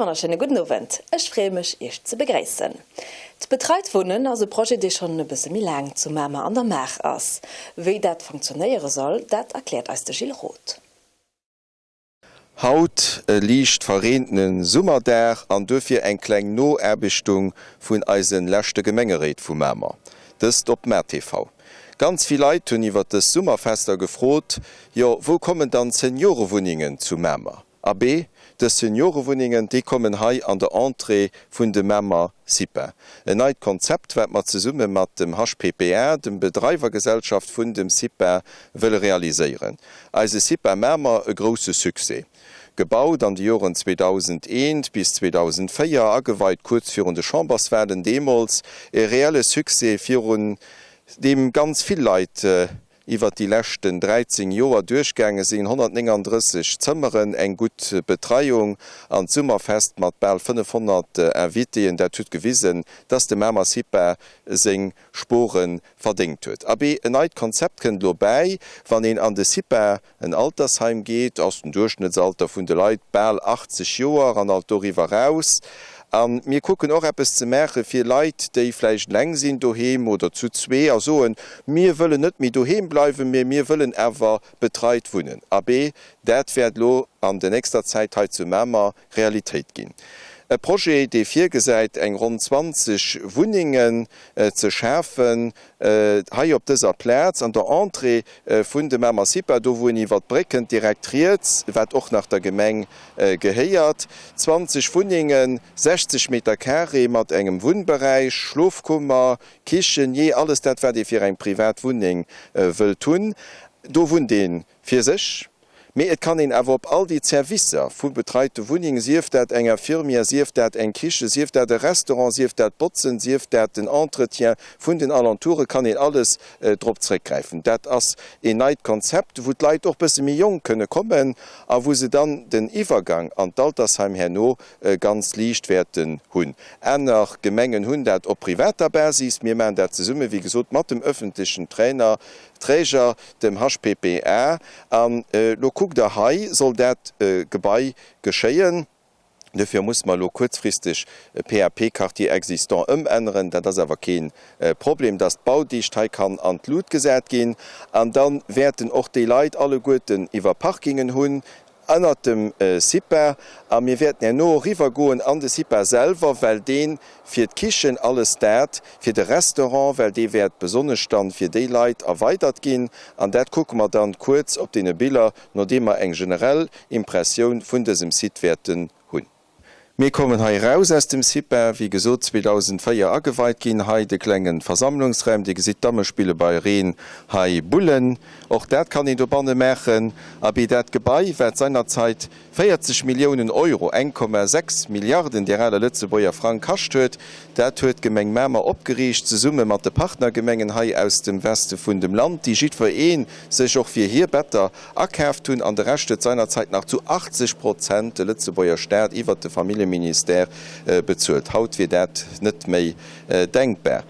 wonnerschéine gudden Owend. Ech freeë mech Iech ze begréissen. D'Betreit Wunnen ass e Projet dee schonn e bësse méi laang zu Mamer an der Maach ass. Wéi dat funktionéiere soll, dat erkläert eis de Gilles Roth. Haut e liicht verreentene Summerdag an duerfir eng kleng Noaarbechtung vun eise leschte Gemengeréit vu Mamer, dëst op MaTV. Ganz vill Leit hunn iwwert dës Summerfester gefrot, jo wou kommen dann d'Seniorewunnengen zu Mamer? Abee, dës Seniorewunnengen, déi kommen hei an der Entrée vun dem Mamer CIPA. En neit Konzept, wat mer zesumme mat dem HPPA, dem Bedreiwergesellschaft vun dem CIPA, wëlle realiséieren. Eise CIPA Mamer e grousse Succès. Gebaut an de Joren 2001 bis 2004, ageweit kuerz virun de Chamberswahlen deemools, e reelle Succès virun deem ganz vill Leit iwwert déi leschten 13 Joer duerchgaange sinn, 139 Zëmmeren, eng gutt Betreiung an d'Summerfest mat bal 500 Invitéen, dat huet gewisen, dass de Mamer CIPA seng Spore verdéngt huet. Abee, en neit Konzept kënnt elo bäi, Wann een an de CIPA, en Altersheim, geet, ass den Duerchschnëttsalter vun de Leit bal 80 Joer an alt doriwwer eraus. A mir kucken och eppes ze maache fir Leit, déi vläicht eleng sinn doheem oder zu zwee a soen, Mir wëllen net méi doheem bleiwen, mee mir wëllen awer betreit wunnen. Abee, dat wäert elo an der nächster Zäit hei zu Mamer Realitéit ginn. E Projet, dee virgesäit, eng ronn 20 Wunnengen ze schafen, hei op dëser Plaz, an der Entrée vun dem Mamer CIPA, do wou een iwwer d'Bréck kënnt, direkt riets, wat och nach der Gemeng gehéiert. 20 Wunnengen, 60 Meter carré mat engem Wunnberäich, Schlofkummer, Kichen, jee alles dat, wat ee fir eng privat Wunneng wëllt hunn. Do wunnt ee fir sech. Mee et kann een awer op all déi Zerwisser vu betreite Wunneng, sief dat eng Infirmière, sief dat eng Kiche, sief dat e Restaurant, sief dat d'Botzen, sief dat den Entretien vun den Alentoure, kann een alles drop zréckgräifen. Dat ass een neit Konzept, wou d'Leit och bësse méi jonk kënne kommen a wou se dann den Iwwergang an d'Altersheim herno ganz liicht wäerten hunn. Aner Gemengen hunn dat op privater Basis. Mir maachen dat zesumme, wéi gesot, mat dem öffentlechen Trainer, Träger, dem HPPA. An elo kuckt Der, hei soll dat Gebai geschéien. Duerfir musse mer elo kuerzfristeg PAP Quartier existant ëmänneren. Dat ass awer kee Problem, dass d'Baudicht hei kann an d'Lut gesat ginn. An da wäerten och déi Leit alleguerten iwwer Parkingen hunn, ënnert dem CIPA a mir wäerten herno eriwwer goen an de CIPA selwer, well dee fir d'Kichen alles dat, fir de Restaurant, well dee wäert besonnesch dann fir déi Leit erweidert ginn an dat kucke mer dann kuerz op deene Biller, nodeem mer eng generell Impressioun vun dësem Site wäerten hunn. Mir kommen hei eraus aus dem CIPA, wéi gesot 2004 ageweit ginn. Hei de klenge Versammlungsraum. Dir gesitt d'Damme spille bei Reen hei Bullen. Och dat kann een dobanne maachen. Abee, dat Gebai, wat seinerzeit 40 Milliounen Euro, 1,6 Milliarden där aler Lëtzebuerger Frang, kascht huet, dat huet d'Gemeng Mamer opgeriicht, zesumme mat de Partnergemengen hei aus dem Weste vun dem Land, déi jiddweree sech och fir hir Better Akaaft hunn, an de Rescht huet seinerzeit nach zu 80 Prozent de Lëtzebuerger Staat iwwert de Familljeministère bezuelt. Haut wier dat net méi denkbar.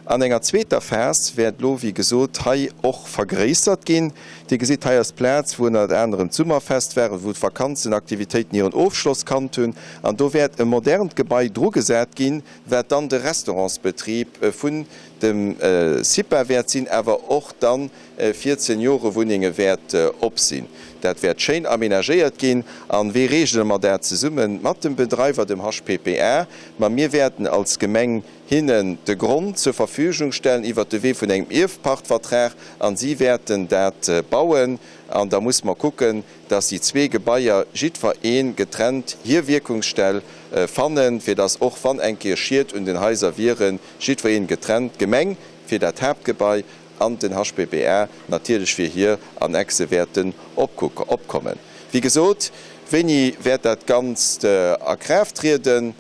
An enger zweeter Phas wäert elo, wéi gesot, hei och vergréissert ginn. Dir gesitt, hei ass d'Plaz, wou ënnert anerem d'Summerfest war, wou d'Vakanzenaktivitéiten hiren Ofschloss kannt hunn. An do wäert e modernt Gebai drugesat ginn, wat dann de Restaurantsbetrib vun dem CIPA wäert sinn, awer och dann fir d'Seniorewunnenge wäert op sinn. Dat wäert schéin aménagéiert ginn. An wéi reegele mer dat? Zesumme mat dem Bedreiwer, dem HPPA. Ma mir wäerten als Gemeng hinnen de Grond zur Verfügung stellen iwwert de Wee vun engem Ierfpachtvertrag an si wäerten dat bauen. An da musse mer kucken, dass déi zwee Gebaier jiddwer ee getrennt hir Wierkungsstell fannen, fir dass och wann eng Kéier Schied un den Haiser wieren, jiddwer een getrennt, d'Gemeng fir dat Haaptgebai an den HPPA natierlech fir hir Annexe wäerten opkommen. Wéi gesot, wéini wäert dat Ganzt a Kraaft trieden?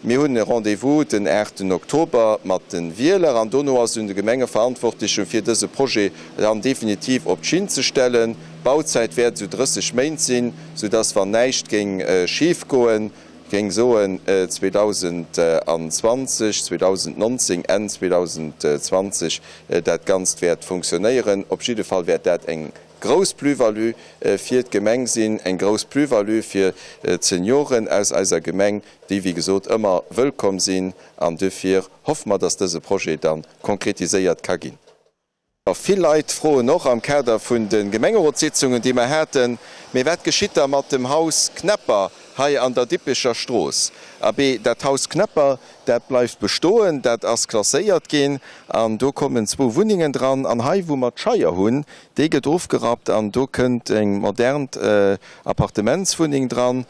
Mir hunn e Rendez-vous den aachten Oktober mat de Wieler an dono ass et un de Gemengeverantwortlechen, fir dëse Projet dann definitiv op d'Schinn ze stellen. D'Bauzäit wäert esou 30 Méint sinn, soudass, wann näischt géing schifgoen, Géing soen 2020, 2019, Enn 2020 dat Ganzt wäert funktionéieren. Op jidde Fall wäert dat eng. grouss Plus-value fir d'Gemeng sinn, eng grouss Plus-value fir d'Senioren aus eiser Gemeng, déi wéi gesot ëmmer wëllkomm sinn. An duerfir hoffe mer, dass dëse Projet da konkretiséiert ka ginn. Vill Leit froen och am Kader vun de Gemengerotssitzungen, déi mer haten, Mee wat geschitt da mat dem Haus Knepper hei an der Dippecher Strooss? Abee, dat Haus Knepper, dat bleift bestoen, dat ass klasséiert ginn an do kommen zwou Wunnengen dran. An hei, wou mer d'Scheier hunn, déi gëtt ofgerappt an do kënnt eng modern Appartementswunneng dran,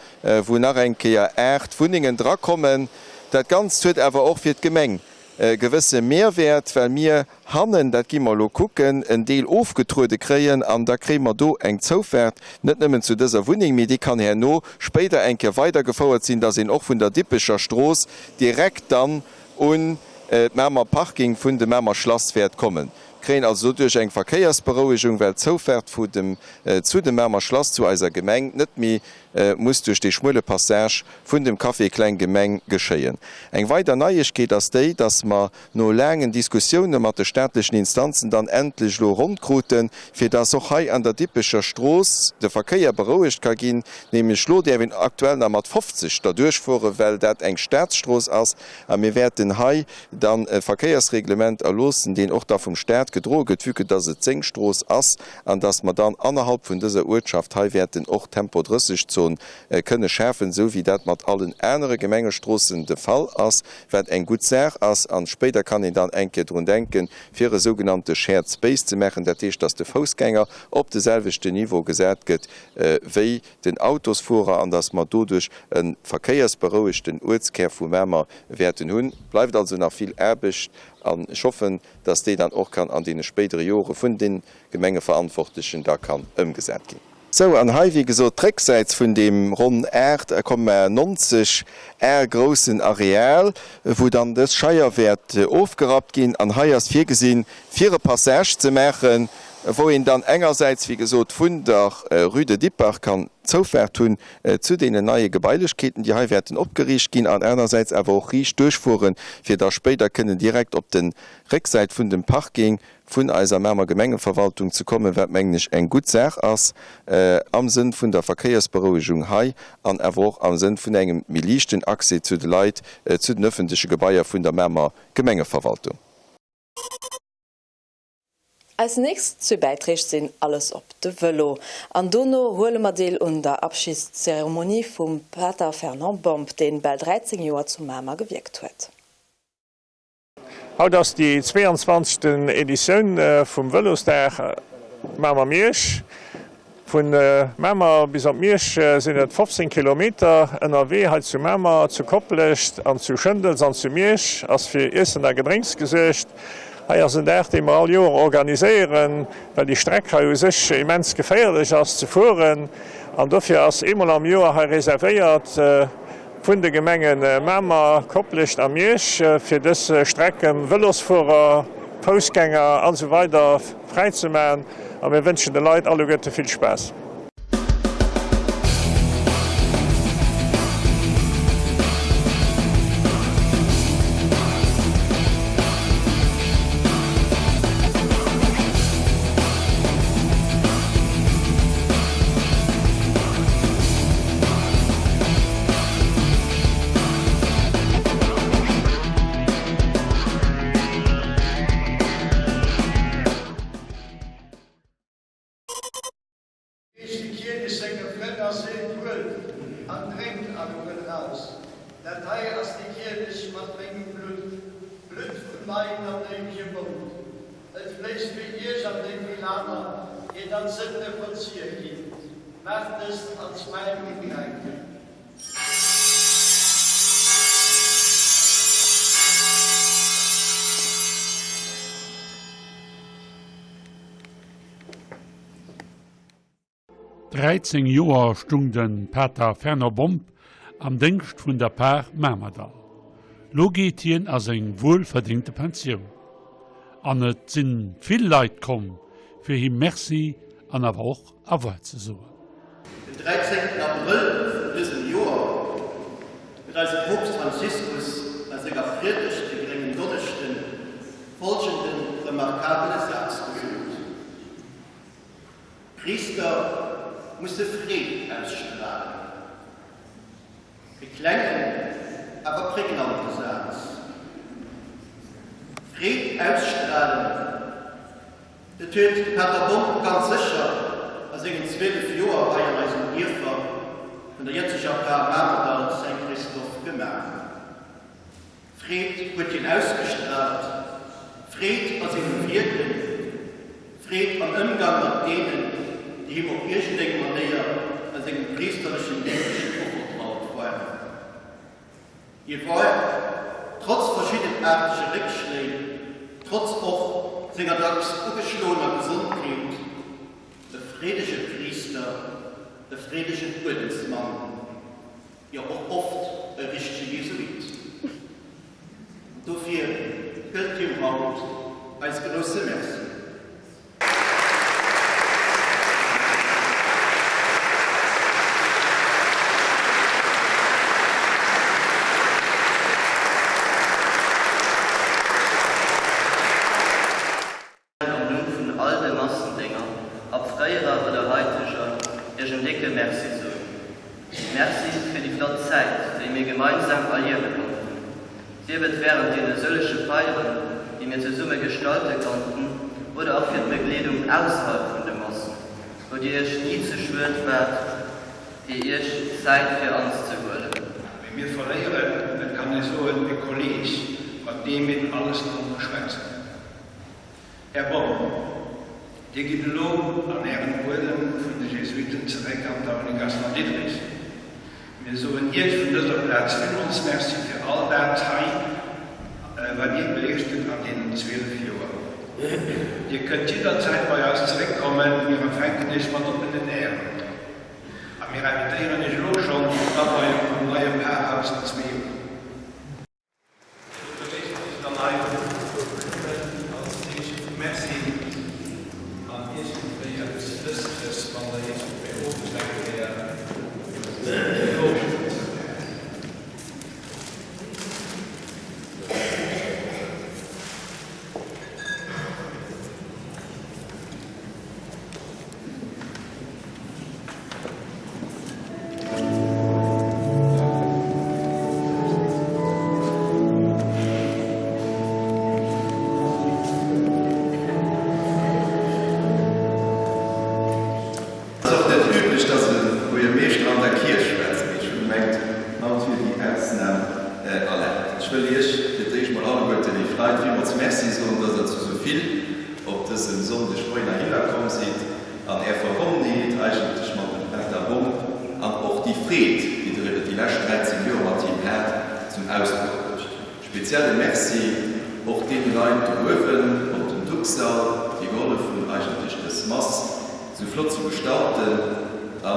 wou nach eng Kéier 8 Wunnengen drakommen. Dat Ganzt huet awer och fir d'Gemeng e gewësse Mehrwäert, well mir hannen, dat gi mer elo kucken, en Deel ofgetruede kréien an da kréie mer do eng Zoufaart net nëmmen zu dëser Wunneng, mee déi kann herno spéider eng Kéier weidergefouert sinn, dass een och vun der Dippecher Strooss direkt dann un d'Mamer Parking vun dem Mamer Schlass wäert kommen. Kréien also doduerch eng Verkéiersberouegung, well d'Zoufaart vu dem zu dem Mamer Schlass zu eiser Gemeng net méi muss duerch dee schmuele Passage vun dem Café Kleng Gemeng geschéien. Eng weider Neiegkeet ass déi, dass mer no laangen Diskussioune mat de staatlechen Instanzen dann endlech elo ronn kruten, fir dass och hei an der Dippecher Strooss de Verkéier berouegt ka ginn. Nämlech elo däerf een aktuell nach mat 50 derduerch fueren, well dat eng Staatsstrooss ass. A mir wäerten hei dann e Verkéiersreglement erloossen, deen och da vum Staat gedroe gëtt, vue que dass et seng Strooss ass, an dass mer dann annerhalb vun dëser Uertschaft hei wäerten och Tempo 30 Zon kënne schafen, esou wéi dat mat allen anere Gemengestroossen de Fall ass, wat eng gutt Saach ass. An spéider kann een dann eng Kéier drun denken, fir e sougenannte Shared Space ze maachen, dat heescht, dass de Foussgänger op de selwechten Niveau gesat gëtt wéi den Autosfuerer an dass mer doduerch e verkéiersberouegten Uertskär vu Mamer wäerten hunn. Bleift also nach vill Aarbecht an ech hoffen, dass déi dann och kann an deene spéidere Jore vun de Gemengeverantwortlechen da kann ëmgesat ginn. Sou, an hei, wéi gesot, d'Récksäit vun deem ronn 8,90 Ar groussen Areal, wou dann dës Scheier wäert ofgerappt ginn. An hei ass virgesinn, fir e Passage ze maachen, wou een dann engersäits, wéi gesot, vun der Rue de Dippach kann Zoufaart hunn zu deenen neie Gebailechkeeten, déi hei wäerten opgeriicht ginn, an anersäits awer och riicht duerchfueren, fir da spéider kënnen direkt op de Récksäit vun dem Parking vun eiser Mamer Gemengeverwaltung ze kommen, wat, mengen ech, eng gutt Saach ass am Sënn vun der Verkéiersberouegung hei an awer och am Sënn vun engem méi liichten Accès zu de Leit, zu den öffentleche Gebaier vun der Mamer Gemengeverwaltung. Eis nächst zwee Bäiträg sinn Alles op de Vëlo an dono huele mer deel un der Abschiedszeremonie vum Pater Fernand Bomb, deen bal 13 Joer zu Mamer gewierkt huet. Haut ass déi 22. Editioun vum Vëlosdag Mamer-Miersch. Vu Mamer bis op Miersch sinn et 15 Kilometer. Ënnerwee hei zu Mamer, zu Koplescht an zu Schëndels an zu Miersch ass fir Iessen a Gedrénks gesuergt. Hei ass en Dag, dee mer all Joer organiséieren, well déi Streck hei u sech immens geféierlech ass ze fueren. An dofir ass eemol am Joer hei reservéiert vun de Gemenge Mamer, Koplescht a Miersch, fir dës Strecken Vëlosfuerer, Foussgänger an esou weider fräi ze maachen. A mir wënschen de Leit alleguerte vill Spaass. Reecht de Kielech senge Frënn a seet, Huelt an drénkt alleguer draus, dat hei ass de Kielech mat mengem Blutt, d'Blutt vum neien an éiwege Bond. Et fléisst fir iech an déi vill aner, ier datt d'Sënde verzie ginn. Maacht dëst als mäin Undenken. 13 Joer stung de Pater Fernand Bomb am Déngscht vun der Par Mamerdall. Lo geet hien a seng wuelverdéngte Pensioun. An et sinn vill Leit komm fir him Merci an awer och Au revoir ze soen. Den 13 Abrëll vun dësem Joer huet eise Poopst Franziskus a senger Priedegt fir Gréngendonneschden folgende remarkabele Saz gesot. Priister musse Freed ausstralen. E klengen, awer prägnante Saz. Freed ausstralen, dat huet de Pater Bomp ganz sécher a sengen 12 Joer hei an eisem Dierfer vun der jëtzeger Par Mamerdall Saint-Christophe gemaach. Freed huet hien ausgestraalt, Freed a sengem Wierken, Freed am Ëmgang mat deenen, déi him op iergendeng Manéier a sengem priesterlechen Déngscht uvertraut waren. Hie war, trotz verschiddenaartege Réckschléi, trotz och senger dacks ugeschloener Gesondheet, e freedege Priister, e freedegen Uerdensmann. Jo och oft e richtege Jesuit. Dofir gëllt him haut eis grousse Merci. Am Numm vun all de Massendénger, ab fréierer oder haiteger, Iech en décke Merci soen. Merci fir déi flott Zäit, déi mir gemeinsam erliewe konnten, sief et wärend deene sëllege Feieren, déi mir zesumme gestalte konnten, oder och fir d'Begleedung ausserhalb vun de Massen, wou Dir Iech ni ze schued waart, fir Iech Zäit fir ons ze huelen. Mee mir verléieren, et kann ee soen, e Kolleeg, mat deem een alles konnt beschwätzen. Här Bonn, Dir gitt elo an Ären Uerdem vun de Jesuiten zeréck an d'Avenue Gaston Diderich. Mir soen Iech vun dëser Plaz villmools Merci fir all dat hei, wat Dir geleescht hutt an deenen 12 Joer. Dir kënnt jidderzäit bei eis zeréckkommen, mir empfänken Iech mat oppenen Äerm. A mir invitéieren Iech elo schonn op d'Aweiung vum neie Parhaus an zwee Joer. Ech beréissen Iech dann hei nëmmen als Zeeche vu Merci an iergendwéi eppes Lëschtges, wann Der Iech mat mir owes eng Kéier virstelle kënnt. Et ass och net üblech, dass e Buergermeeschter an der Kierch schwätzt, mee ech hu gemengt, haut wier déi Ausnam erlaabt. Ech wëll Iech fir d'éischt mol alleguerte, léif Leit, villmools Merci soen, dass Der zu esou vill op dësem Sonndegmoien heihinner komm sidd. An Är Verbonnenheet eigentlech mat dem Pater Bomp an och déi Freed, déi Der iwwer déi lescht 13 Joer mat him hat, zum Ausdrock bruecht hutt. Spezielle Merci och deene Leit do uewen op dem Ducksall, déi gehollef hunn, eigentlech dës Mass sou flott ze gestalten. A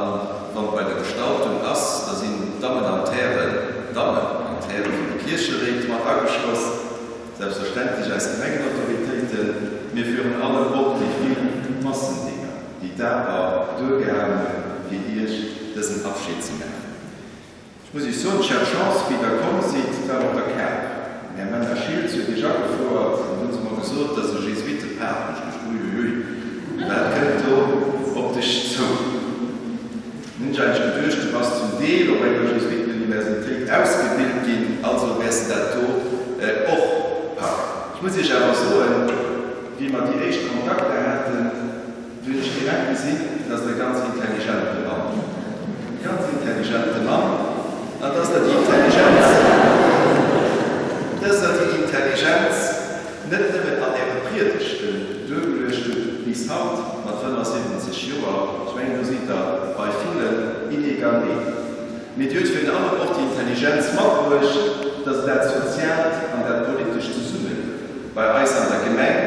wann et bei der Gestaltung ass, da sinn d'Dammen an d'Hären, d'Dammen an d'Häre vun de Kiercheréit mat ageschloss. Selbstverständlech eis Gemengenautoritéiten, mee virun allem och déi vill Massendinger, déi daper duergehaangen hunn, fir Iech dësen Abschied ze maachen. Ech muss Iech soen, ech hat Chance, wéi Der komm sidd, et war op der Kap. Den Här Männer Schiltz huet Iech agefouert an du hunn se mer gesot, dass e Jesuitepap. Ech duecht, Uiuiui, wat kënnt do op dech zou? Hunn ech eigentlech geduecht, du bass zum Deel op enger Jesuitenuniversitéit ausgebilt ginn, also wäers de dat do och packen. Ech muss Iech awer soen, wéi mer déi éischt Kontakter haten, du hunn ech direkt gesinn, dass et e ganz intelligente Mann, e ganz intelligente Mann, an dass der déi Intelligenz, dass der déi Intelligenz net nëmmen an Äre Priedegten duergeluecht hutt bis haut mat 75 Joer, ech mengen do sidd Der bei villen inégalé, mee Dir hutt virun allem och déi Intelligenz matbruecht, dass Der dat soziaalt an dat politescht Zesummeliewe bei eis an der Gemeng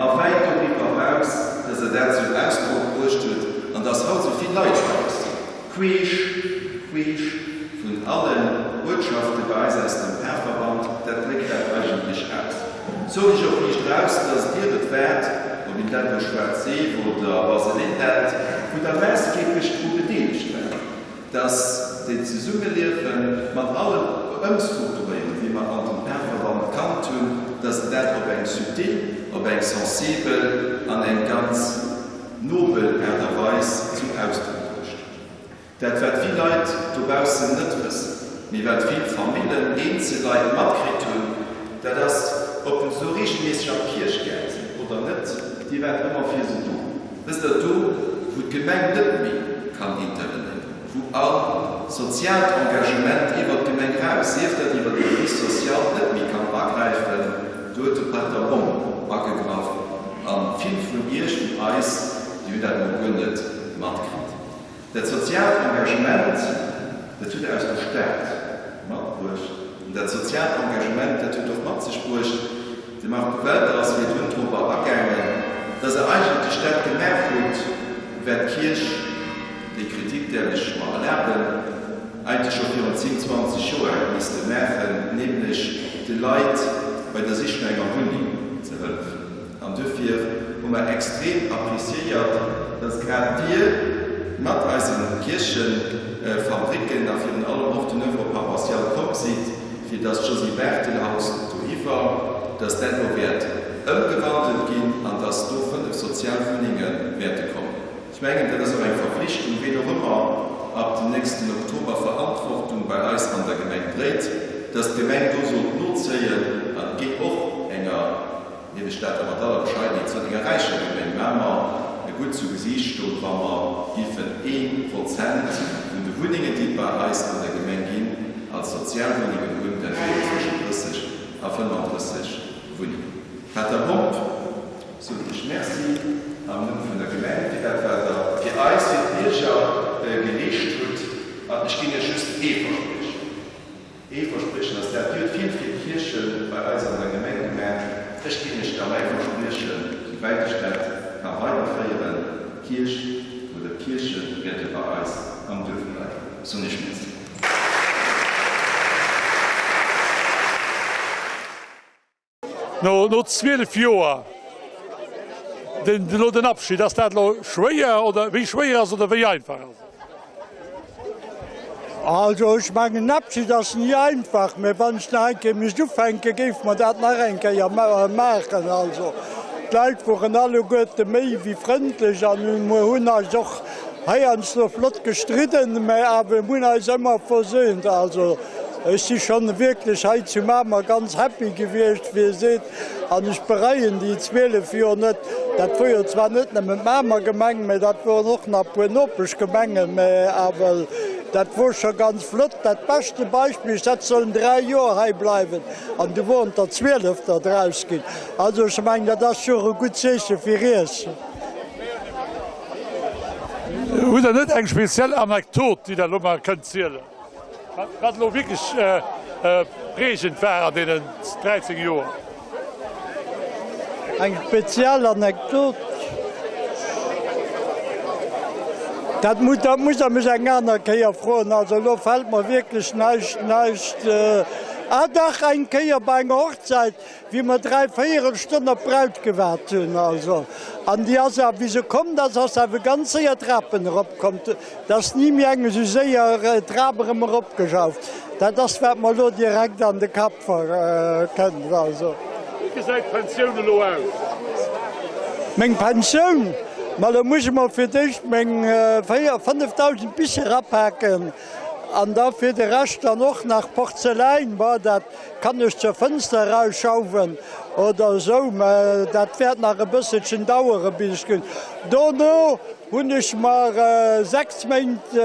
a wäit doriwwer eraus, dass Der dat zum Ausdrock bruecht hutt an dass haut esou vill Leit bei eis sinn. Queesch, queesch vun allen Uertschafte bei eis aus dem Parverband, dat dréckt dat eigentlech aus. Soen ech och riicht eraus, dass Dir et waart, ob een dat elo schwaarz Seef oder Vaseline nennt, wou Der maassgeblech dru bedeelegt waart, dass den Zesummeliewe mat allen Ëmstrukturéierungen, déi mer an dem Parverband kannt hunn, dass en dat op eng subtil, op eng sensibel an eng ganz. nobel Aart a Weis zum Ausdrock bruecht hutt. Dat wat vill Leit dobaussen net wëssen, mee wat vill Famillen, eenzel Leit matkritt hunn, dat ass, ob se elo reegelméisseg an d'Kierch gaang sinn oder net, Dir waart ëmmer fir se do. Wësst Der, do wou d'Gemeng net méi kann intervenéieren, wou all soziaalt Engagement iwwert d'Gemeng eraus, sief dat iwwert den Office social, net méi kann agräifen, do huet de Pater Bomm agegraff. A vill vun Iech, vun eis, déi hunn dat emol guer net matkritt. Dat soziaalt Engagement, dat huet Der aus der Stad matbruecht. An dat soziaalt Engagement, dat huet och mat sech bruecht, de Marco Welter ass virdrun dorobber agaangen, dass Der eigentlech déi Stad gemaach hutt, wat d'Kierch, déi Kritik däerf ech mer erlaben, eigentlech scho virun 10, 20 Joer hätt misste maachen, nämlech de Leit bei der Sich no enger Wunneng ze hëllefen. An duerfir hu mer extrem appréciéiert, dass grad Dir mat eise Kierchefabricken a virun allem och den Oeuvre paroissiale komm sidd, fir dass d'Josy Barthel-Haus dohiwwer, dass dat elo wäert ëmgewandelt ginn an dass do 5 Sozialwunnenge wäerte kommen. Ech mengen, dat ass och eng Verpflichtung, ween och ëmmer ab dem nächsten Oktober Verantwortung bei eis an der Gemeng dréit, dass d'Gemeng do sollt nozéien an et géing och enger, Nieft ech dat da mat aller Bescheidenheet soen, enger räicher Gemeng Mamer gutt zu Gesiicht stoen, wa mer giffen ee Prozent vun de Wunnengen, déi et bei eis an der Gemeng ginn, als Sozialwunnengen hunn. Dat wieren zwëschen 30 a 35 Wunnengen. Pater Pomp, soen ech Merci am Numm vun der Gemeng fir dat, wat Der fir eis, fir d'Bierger geleescht hutt. An ech ginn Iech just ee Verspriechen. Ee Verspriechen ass dat, Dir hutt vill fir d'Kierche bei eis an der Gemeng gemaach. Ech ginn Iech da mäi Verspriechen, souwäit ech dat ka weiderféieren, d'Kierch oder d'Kierche wäerte bei eis am Duerf bleiwen. Soen Iech Merci. No 12 Joer elo den Abschied, ass dat elo schwéier oder wéi schwéier ass et oder wéi einfach ass et? Also ech mengen en Abschied ass ni einfach, mä wann ech nach eng Kéier misst ufänken, géife mer dat nach eng Kéier maachen. Also d'Leit woren alleguerte méi wéi frëndlech an mer hunn eis och heiansdo flott gestridden, mä awer mir hunn eis ëmmer versöhnt. Also Ech si schonn wierklech hei zu Mamer ganz happy gewiescht, wéi ee seet, an ech bereien déi 12 Joer net. Dat wor jo zwar net nëmmen d'Mamer Gemeng, mä dat woren och nach e puer Nopeschgemengen, mä awer dat wor scho ganz flott. Dat beschte Beispill, ech hätt sollen 3 Joer hei bleiwen an du woren der 12 der draus ginn. Also ech mengen, dat ass scho e gutt Zeeche fir Iech. Hutt Der net eng speziell Anekdot, déi Der elo mar kënnt zielen? Wat elo wierklech prägend war an deenen 13 Joer? Eng speziell Anekdot? Dat musst Der mech eng aner Kéier froen. Also elo fält mer wierklech näischt, näischt. Ah dach, eng Kéier bei enger Hochzäit, wéi mer dräivéierel Stonn op d'Braut gewaart hunn, also, an déi ass awer, wéi se komm ass, ass se awer ganz séier d'Trapen eropkomm. Et ass ni méi eng esou séier d'Trap erëm eropgejauft. Dat ass, wat mer elo direkt an de Kapp kënnt, also. Wéi gesäit d'Pensioun elo aus? Meng Pensioun? Ma lo muss ech mol fir d'éischt meng 4, 5.000 Bicher apaken an da fir de Rescht dann och nach Porzeläin. Bon, dat Kann ech zur Fënster erausschauwen oder esou, mä dat wäert nach e bësselchen dauere bis ech ginn. Dono hunn ech mer 6 Méint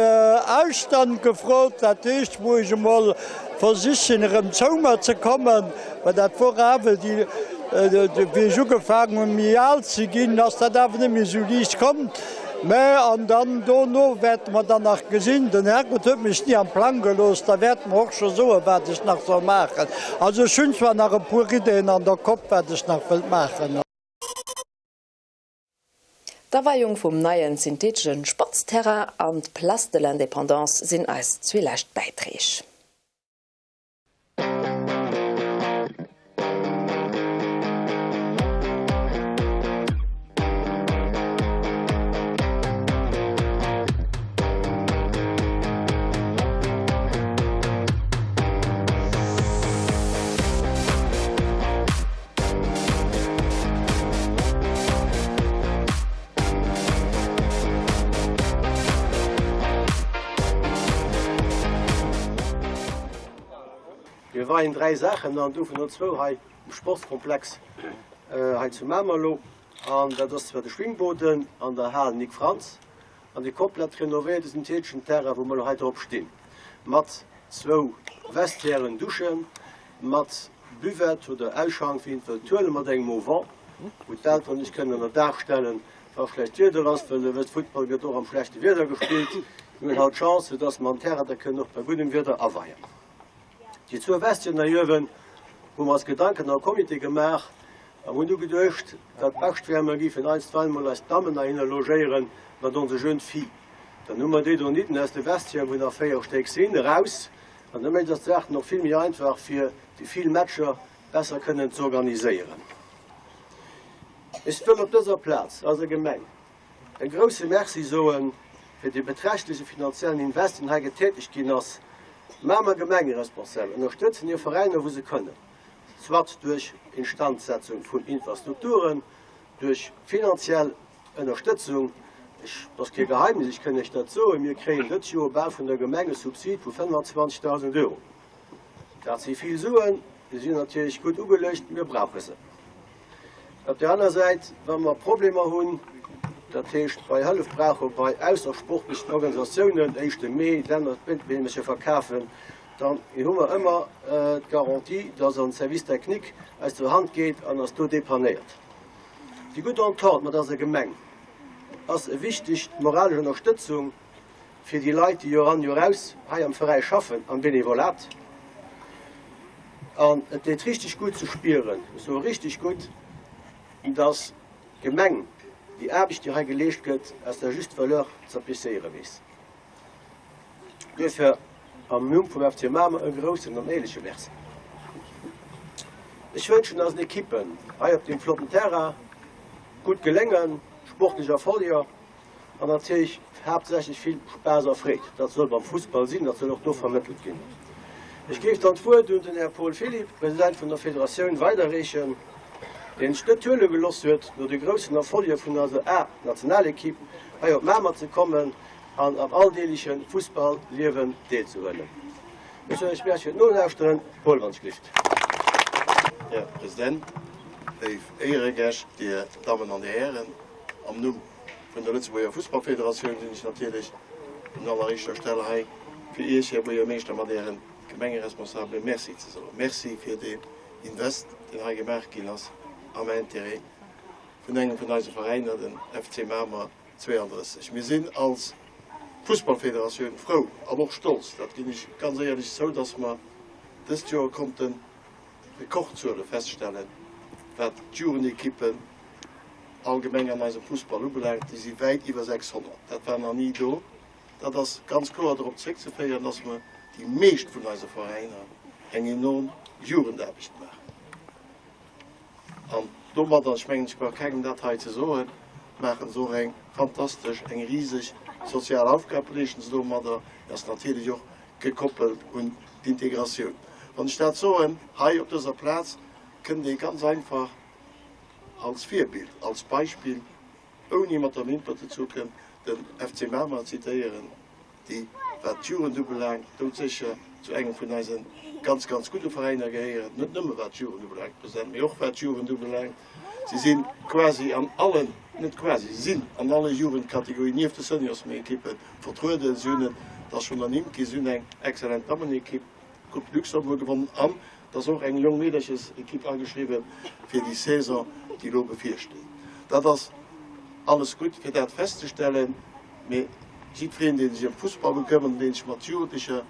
Ausstand gefrot, dat heescht wou ech emol versichen erëm zou mer ze kommen, well dat wor awer déi, wéi ech ugefaangen hunn méi al ze ginn, ass dat awer net méi esou liicht komm. Mä an dann dono wäerte mer dann nach gesinn, den Herrgott huet mech ni am Plang gelooss, da wäerte mer och scho soen, wat ech nach soll maachen. Also ech hunn zwar nach e puer Ideeën an der Kopp, wat ech nach wëllt maachen. D'Aweiung vum neien syntheteschen Sportsterrain an d'Place de l'Indépendance sinn eis zwee lescht Bäiträg. Mir weien 3 Saachen an, dovunner zwou hei um Sportskomplex hei zu Mamer elo. An dat ass zwar de Schwimmboden an der Hal Nic Frantz an dee komplett renovéierte syntheteschen Terrain, wou mer elo hei drop stinn, mat zwou Vestiairen, Duschen, mat Buvette oder Ausschank, wéi een et wëllt huelen, mat engem Au-vent, wou d'Elteren sech kënnen ënner Daach stellen, wa schlecht Wieder ass, well Der wësst, Futtball gëtt och am schlechte Wieder gespillt. Mir hunn haut d'Chance, soudass mer am Terrain da kënnen och bei guddem Wieder aweien. Déi zwou Vestiairen hei uewen hu mer eis Gedanken am Comité gemaach a hunn du geduecht, dat Bescht wär, mer géifen einstweilen mol eis Dammen heihinner logéieren mat onse Jeunes Filles. Dann hu mer déi donidden aus de Vestiairen, wou nach 4 Stéck sinn, eraus an domat ass d'Saach dann och vill méi einfach fir déi vill Matcher besser kënnen z'organiséieren. Ech wëll op dëser Plaz eiser Gemeng e grousse Merci soe fir dee beträchtleche finanziellen Invest, deen hei getätegt ginn ass. D'Mamer Gemengeresponsabel ënnerstëtzen hir Veräiner wou se kënnen, soit duerch Instandsetzung vun Infrastrukturen, duerch finanziell Ënnerstëtzung. Ech, dat ass kee Geheimnis, ech kënn Iech dat soen, mir kréien dëst Joer bal vun der Gemeng e Subsid vu 25.000 Euro. Dat si vill Suen, déi sinn natierlech gutt ugeluecht, mir brauche se. Op där aner Säit, wa mer Problemer hunn, dat heescht bei Hëllef brauche bei aussersportlechen Organisatiounen, éischte Mee, Länner d'Béndelcher verkafen, dann hu mer ëmmer d'Garantie, dass an Service technique eis zur Hand geet an eis do dépannéiert. Déi gutt Entente mat eiser Gemeng ass e wichteg moralesch Ënnerstëtzung fir déi Leit, déi Joer an Joer aus hei am Veräi schaffen, am Benevolat. An et deet richteg gutt ze spieren, ech soe richteg gutt, dass d'Gemeng déi Aarbecht, déi hei geleescht gëtt, à sa juste valeur z'appréciéiere weess. Duerfir am Numm vum FC Mamer e groussen an éierleche Merci. Ech wënschen eisen Ekippen hei op deem flotten Terrain gutt Geléngen, sportlech Erfolger An natierlech haaptsächlech vill Spaass a Freed. Dat soll beim Fussball sinn, dat soll och do vermëttelt ginn. Ech géif dann d'Wuert un den Här Paul Philipp, President vun der Federatioun, weiderreechen, deen sech net huele geloss huet, no de groussen Erfolger vun eiser A-Nationalequipe hei op Mamer ze kommen an am alldeegleche Fussball-Liewen deelzehuelen. Ech soen Iech Merci fir d'Nolauschteren. Paul, wann ech gelift. Här President, léif Éieregäscht, Dir Dammen an Dir Hären, am Numm Vun der Lëtzebuerger Fussballfederatioun sinn ech natierlech un alleréischter Stell hei, fir Iech, Här Buergermeeschter, mat Äre Gemengeresponsabele Merci ze soen. Merci fir deen Invest, deen hei gemaach ginn ass am Intérêt vun engem vun eise Veräiner, den FC Mamer 32. Mir sinn als Fussballfederatioun frou an och stolz, dat ginn ech ganz éierlech zou, dass mer dëst Joer konnten Rekordzuele feststellen, wat d'Jugendekippen allgemeng an eisem Fussball ubelaangt. Déi si wäit iwwer 600. Dat war nach ni do. Dat ass ganz kloer dorop zréckzeféieren, dass mer déi meescht vun eise Veräiner eng enorm Jugendaarbecht maachen. An domadder, ech mengen, ech brauch kengem dat hei ze soen, maache se och eng fantastesch, eng riseg sozial Aufgab, leeschten se domadder. Dat ass natierlech och gekoppelt un d'Integratioun. Wann ech dat soen, hei op dëser Plaz, kënnt ee ganz einfach als Virbild, als Beispill, ouni mat der Wimper ze zucken, den FC Mamer zitéieren, déi, wat d'Jugend ubelaangt, doudsécher zu engem vun eise ganz, ganz gudde Veräiner gehéieren, net nëmme wat d'Jugend ubelaangt, President, mee och wat d'Jugend ubelaangt. Si si quasi an allen, net quasi, si sinn an alle Jugendkategorien nieft de Seniorsmeekippe vertrueden. Si hunn, et ass schonn ernimmt ginn, si hunn eng exzellent Dammenekipp, d'Coupe de Luxembourg gewonnen an et ass och eng jonk Meederchesekipp ageschriwwen fir déi Saison, déi elo bevirsteet. Dat ass alles gutt fir dat festzestellen, mee jiddwereen, dee sech ëm Fussball bekëmmert an dee sech mat Jugendlecher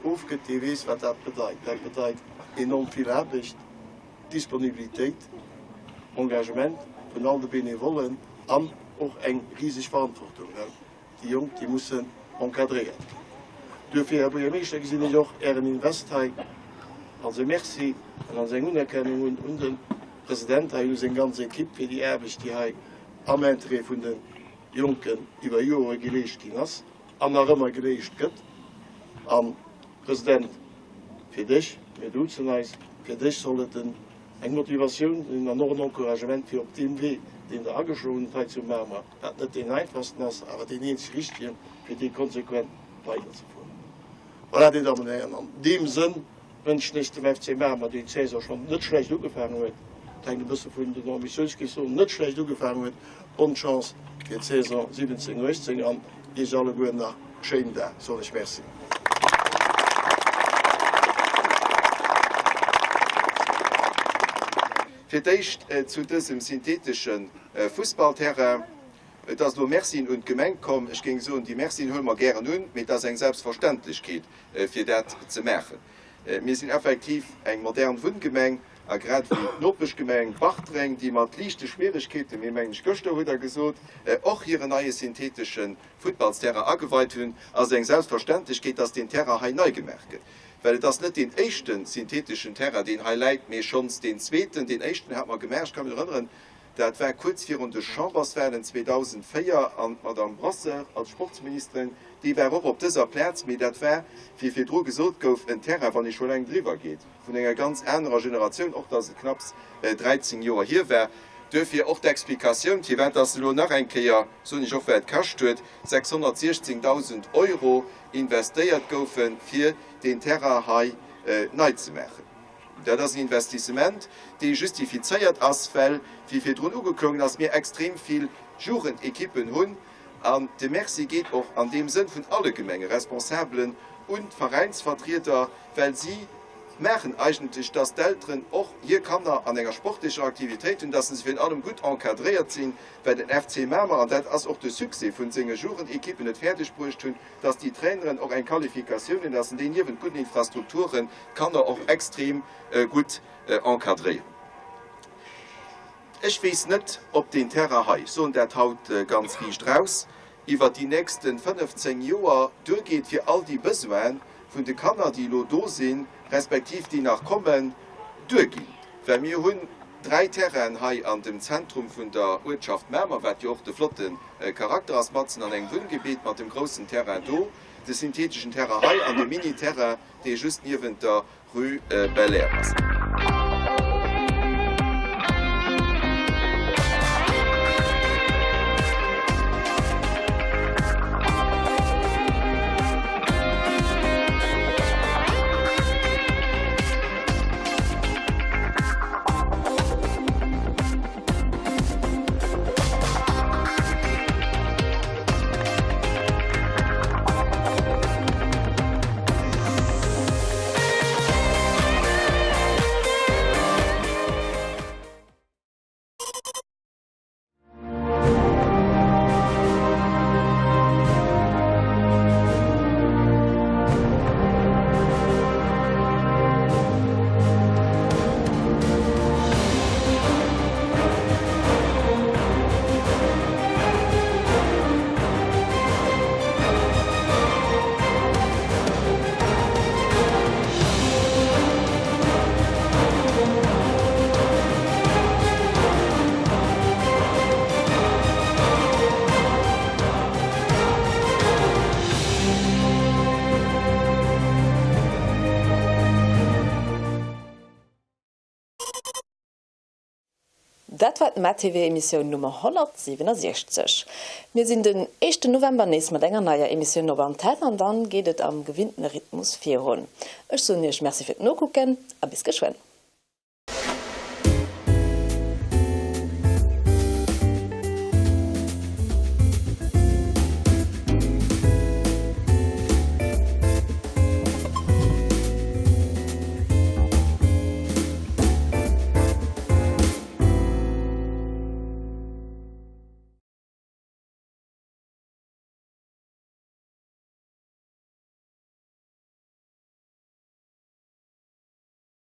ofgëtt, dee weess, wat dat bedeit. Dat bedeit enorm vill Aarbecht. Disponibilitéit, Engagement vun all de Benevollen an och eng riseg Verantwortung, well déi Jonk, déi mussen encadréiert ginn. Duerfir, Här Buergermeeschter, gesinn ech och Ären Invest hei als e Merci an als eng Unerkennung un un de President hei, u seng ganz Equipe fir déi Aarbecht, déi hei am Interêt vun de Jonken iwwer Jore geleescht ginn ass an nach ëmmer geleescht gëtt. An, President, fir dech, mir duzen eis, fir dech soll et en eng Motivatioun sinn an och en Encouragement fir op deem Wee, deen Der ageschloen hutt hei zu Mamer, wat net deen einfachsten ass, awer deen eenzeg richtegen, fir dee konsequent weiderzefueren. Voilà, Dir Dammen an Hären, an deem Sënn. Wënschen ech dem FC Mamer, deen d'Saison schonn net schlecht ugefaangen huet, dat hänkt e bësse vun den Ambitiouns, géif soen, net schlecht ugefaangen huet, bonne Chance fir d'Saison 17, 18 an Iech alleguer nach e schéinen Dag soen ech Merci. Fir d'éischt zu dësem synthetesche Fussballterrain. Et ass elo Mercien un d'Gemeng komm. Ech géing soen, déi Mercien huele mer gären un, mee et ass eng Selbstverständlechkeet, fir dat ze maachen. Mir sinn effektiv eng modern Wunngemeng a grad wéi d'Nopeschgemeng Bartreng, déi mat liichte Schwieregkeeten, mee mengen ech gëschter hutt Der gesot, och hiren neie syntheetesche Futtballsterrain ageweit hunn, ass et eng Selbstverständlechkeet, dass deen Terrain hei nei gemaach gëtt. Well et ass net deen éischte syntheeteschen Terrain, deen hei läit, mee schonns deen zweeten. Deen éischten hat mer gemaach, ech ka mech erënneren, Dat war kuerz virun de Chamberswahlen 2004 an d'Madame Brasseur als Sportsministeren, déi war och op dëser Plaz, mee dat war, wéi virdru gesot gouf, en Terrain, wann ee scho eleng driwwer geet, vun enger ganz anerer Generatioun, och datt et knapps 13 Joer hier war. Duerfir och d'Explikatioun, firwat datt elo nach eng Kéier, soen ech och well et kascht huet, 616.000 Euro investéiert goufen, fir deen Terrain hei nei ze maachen. Dat ass en Investissement, dee justifizéiert ass, well, wéi virdrun ugeklongen ass, mir extrem vill Jugendekippen hunn. An de Merci geet och an deem Sënn vun alle Gemengeresponsabelen un d'Veräinsvertrieder, well si maachen eigentlech, dass d'Elteren och hir Kanner an enger sportlecher Aktivitéit hunn, dass se virun allem gutt encadréiert sinn, well den FC Mamer, an dat ass och de Succès vun senge Jugendekippen, et fäerdeg bruecht hunn, dass déi Traineren och eng Qualifikatioun hunn, dass déi niewent gudden Infrastrukturen d'Kanner och extrem gutt encadréieren. Ech weess net, ob deen Terrain hei, ech soen dat haut ganz riicht raus, iwwert déi nächste 15 Joer duergeet, fir all déi Besoine vun de Kanner, déi elo do sinn, respektiv déi nach kommen, duerginn. Well mir hunn dräi Terrainen hei an dem Zentrum vun der Uertschaft Mamer, wat jo och de flotte Charakter ass, matzen an engem Wunngebitt mat dem groussen Terrain do, de syntheteschen Terrain hei an de Mini-Terrain, dee just niewent der Rue Belair ass. Dat war d'MaTV-Emissioun Nummer 167. Mir sinn den éischten November nees mat enger neier Emissioun op Antenn an dann geet et am gewinntene Rhythmus virun. Ech soen iech Merci fir d'Nokucken a bis geschwënn.